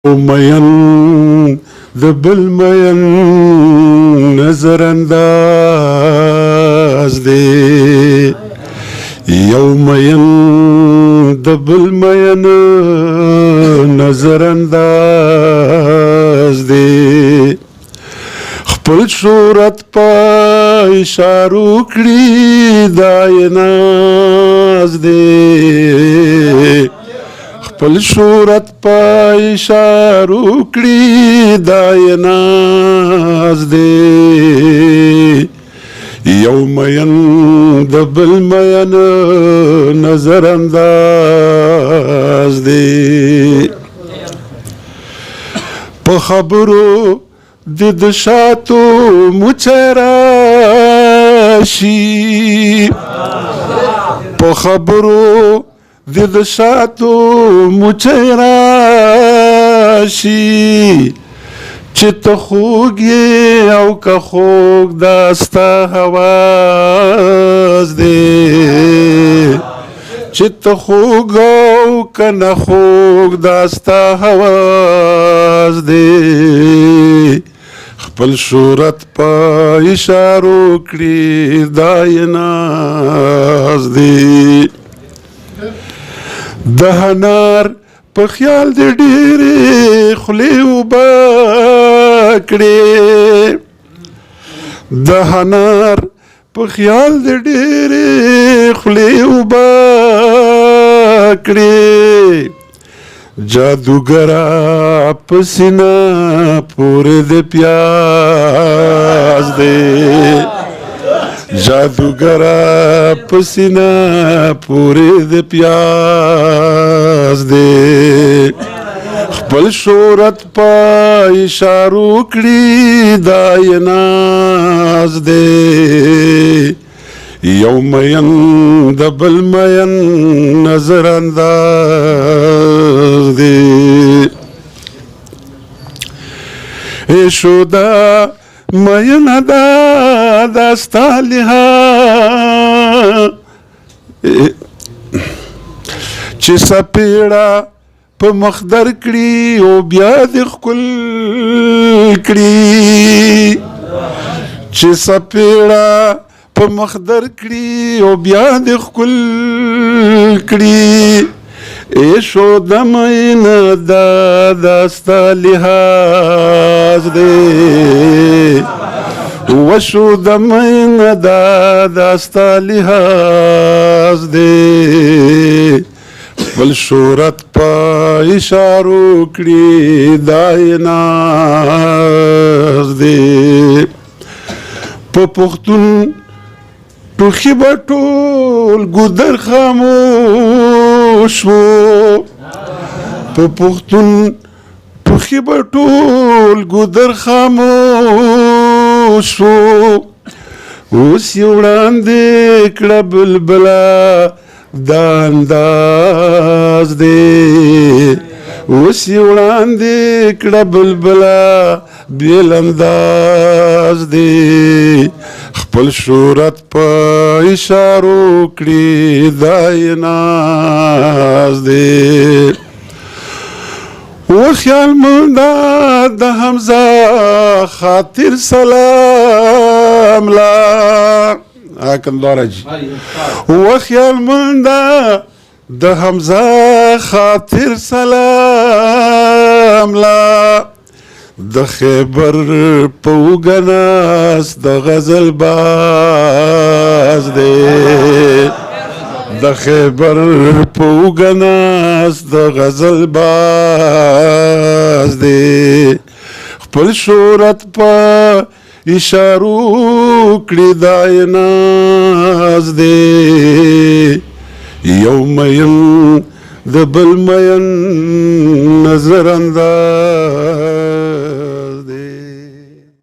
مین د بل مین نظر انداز دی، یو مین د بل مین نظر انداز دی، خپل صورت په اشارو کړي دای ناز دی، خپل صورت په اشارو کړي دای ناز دی، یو مین د بل مین نظر انداز دی. په خبرو د د شاتو مچراشي، په خبرو د د شاتو مچراشي، چې ته خوږ یې او که خوږ دا ستا هواز دی، چې ته خوږ او که نه خوږ دا ستا هواز دی، خپل صورت په اشارو کړي دای ناز دی. د هنار په خیال دې ډېرې خولې اوبه کړې، د هنار په خیال دې ډېرې خولې اوبه کړې، جادوګره په سینه پورې د پیاز دی، جادوګره په سینه پورې د پیاز دی، خپل شهرت په اشارو کړي دای ناز دی، یو مین د بل مین نظر انداز دی. ای شودا مین دا دستا لها چې سپیړه په مخ در کړي او بیا دې ښکل کړي، چې سپیړه په مخ در کړي او بیا دې ښکل کړي، ای شو د مین دا دستا لحاظ دی، وشو د مین دا دستا لحاظ دی، خپل شهرت په اشارو کړي دای ناز دی. په پښتون ټوخي به ټول ګودر خاموش وو، په پښتون ټوخي به ټول ګودر خاموش وو، اوس یې وړاندې کړه بلبله دا انداز دی، اوس یې وړاندې کړه بلبله بېل انداز دی، خپل شهرت په اشارو کړي دای ناز دی. و خیال منده د حمزه خاطر سلام لا کندواره جی، و خیال منده د حمزه خاطر سلام لا، د خیبر په وګناس د غزل باز دی، د خیبر په وګناس د غزل باز دی، خپل شهرت په اشارو کړي دای ناز دی، یو مین د بل مین نظر انداز.